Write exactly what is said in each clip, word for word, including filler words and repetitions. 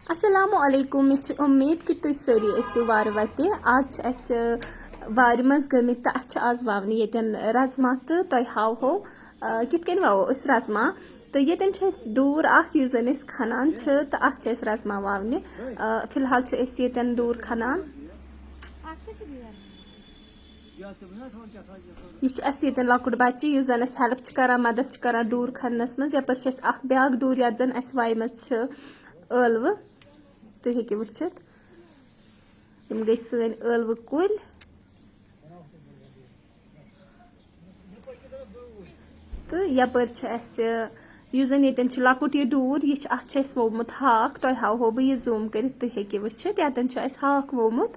السلام علیکم، مےٚ چھِ اُمید کہِ تُہۍ سٲری ٲسِو وارٕ وَتہِ۔ آز چھِ اَسہِ وارِ منٛز گٔمٕتۍ تہٕ اَسہِ چھِ آز وَونہِ ییٚتٮ۪ن رَزما تہٕ تۄہہِ ہاوہو، آ، کِتھ کٔنۍ وَوو أسۍ رَزما۔ تہٕ ییٚتٮ۪ن چھِ اَسہِ ڈوٗر اَکھ یُس زَن أسۍ کھَنان چھِ تہٕ اَتھ چھِ أسۍ رَزما وَونہِ۔ آ، فی الحال چھِ أسۍ ییٚتٮ۪ن ڈوٗر کھَنان۔ یہِ چھُ اَسہِ ییٚتٮ۪ن لۄکُٹ بَچہِ یُس زَن اَسہِ ہیلپ چھُ کَران، مَدَد چھُ کَران ڈوٗر کھَننَس منٛز۔ یَپٲرۍ چھِ اَسہِ اَکھ بیٛاکھ ڈوٗر یَتھ زَن اَسہِ وایہِ منٛز چھِ ٲلوٕ۔ تُہۍ ہیٚکِو وٕچھِتھ، یِم گٔے سٲنۍ ٲلوٕ کُلۍ۔ تہٕ یَپٲرۍ چھِ اَسہِ، یُس زَن ییٚتٮ۪ن چھُ لۄکُٹ یہِ ڈوٗر، یہِ چھُ، اَتھ چھُ اَسہِ ووٚومُت ہاکھ۔ تۄہہِ ہاوہو بہٕ یہِ زوٗم کٔرِتھ، تُہۍ ہیٚکِو وٕچھِتھ۔ یَتٮ۪ن چھُ اَسہِ ہاکھ ووٚومُت۔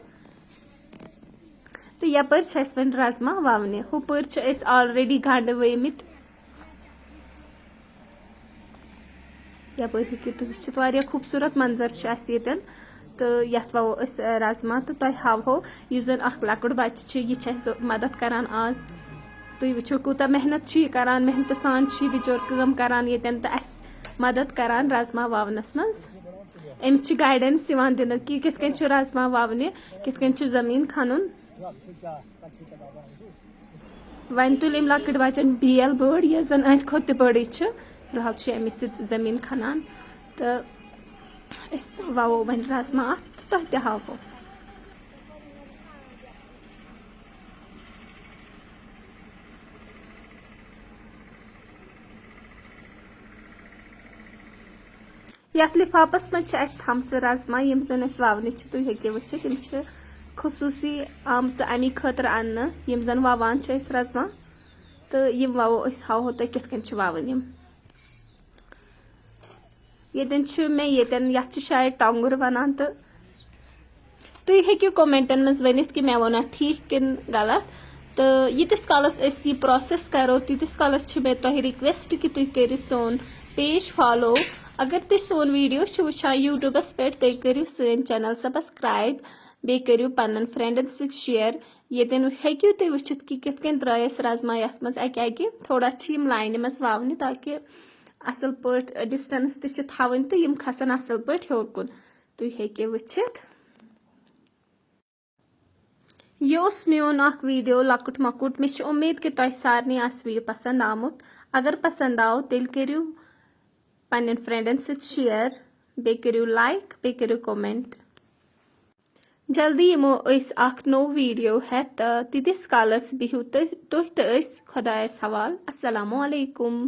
تہٕ یَپٲرۍ چھِ اَسہِ وۄنۍ رَزما وَونہِ۔ ہُپٲرۍ چھِ أسۍ آلریڈی گَنٛڈٕ ؤومٕتۍ۔ یَپٲرۍ ہیٚکِو تُہۍ وٕچھِتھ، واریاہ خوٗبصوٗرت منظر چھُ اَسہِ ییٚتٮ۪ن۔ تہٕ یَتھ وَوو أسۍ، آ، رَزما، تہٕ تۄہہِ ہاوہو یُس زَن اَکھ لۄکُٹ بَچہٕ چھُ، یہِ چھُ اَسہِ ضو-، مَدَد کَران آز۔ تُہۍ وٕچھِو، کوٗتاہ محنت چھُ یہِ کَران، محنتہٕ سان چھُ یہِ بِچور کٲم کَران ییٚتٮ۪ن تہٕ اَسہِ مَدَد کَران رَزما وَونَس منٛز۔ أمِس چھِ گایڈَنٕس یِوان دِنہٕ کہِ کِتھ کٔنۍ چھُ رَزما وَونہِ، کِتھ کٔنۍ چھُ زٔمیٖن کھَنُن۔ وۄنۍ تُلۍ أمۍ لۄکٕٹۍ بَچَن بیل بٔڑ، یۄس زَن أہنٛدِ کھۄتہٕ تہِ بٔڑٕے چھِ۔ فی الحال چھِ أمِس سۭتۍ زٔمیٖن کھَنان تہٕ أسۍ وَوو وۄنۍ رَزما اَتھ تہٕ تۄہہِ تہِ ہاوو۔ یَتھ لِفافَس منٛز چھِ اَسہِ تھامژٕ رَزما، یِم زَن اَسہِ وَونہِ چھِ، تُہۍ ہیٚکِو وٕچھِتھ، یِم چھِ خصوٗصی آمژٕ اَمی خٲطرٕ اَننہٕ، یِم زَن وَوان چھِ أسۍ رَزما۔ تہٕ یِم وَوو أسۍ، ہاوہو تۄہہِ کِتھ کٔنۍ چھِ وَوٕنۍ یِم۔ ییٚتٮ۪ن چھُ مےٚ، ییٚتٮ۪ن، یَتھ چھِ شاید ٹۄنٛگُر وَنان، تہٕ تُہۍ ہیٚکِو کمنٹن منٛز ؤنِتھ کہِ مےٚ ووٚنا ٹھیٖک کِنہٕ غلط۔ تہٕ ییٖتِس کالس أسۍ یہِ process کرو، تیٖتِس کالس چھِ مےٚ تۄہہِ request کہِ تُہۍ کٔرِو سون page follow۔ اگر تُہۍ سون video چھِو وٕچھان YouTubeس پٮ۪ٹھ، تُہۍ کٔرِو سٲنۍ channel subscribe، بیٚیہِ کٔرِو پننٮ۪ن friendن سۭتۍ share۔ ییٚتٮ۪ن ہیٚکِو تُہۍ وٕچھِتھ کہِ کِتھ کٔنۍ ترٛٲے اَسہِ رَزما یَتھ منٛز اَکہِ اَکہِ۔ تھوڑا چھِ یِم لاینہِ منٛز وَونہِ، تاکہِ اَصٕل پٲٹھۍ distance تہِ چھِ تھاوٕنۍ تہٕ یِم کھسن اَصٕل پٲٹھۍ ہیوٚر کُن۔ تُہۍ ہیٚکِو وٕچھِتھ۔ یہِ اوس میون اکھ video لۄکُٹ مۄکُٹ۔ مےٚ چھِ اُمید کہِ تۄہہِ سارنٕے آسِوٕ یہِ پسنٛد آمُت۔ اگر پسنٛد آو، تیٚلہِ کٔرِو پننٮ۪ن friendن سۭتۍ share، بیٚیہِ کٔرِو like، بیٚیہِ کٔرِو comment۔ جلدی یِمو أسۍ اکھ نوٚو video ہٮ۪تھ، تہٕ تیٖتِس کالس بِہِو تُہۍ، تُہۍ تہٕ أسۍ خۄدایس حوال۔ السلام علیکم۔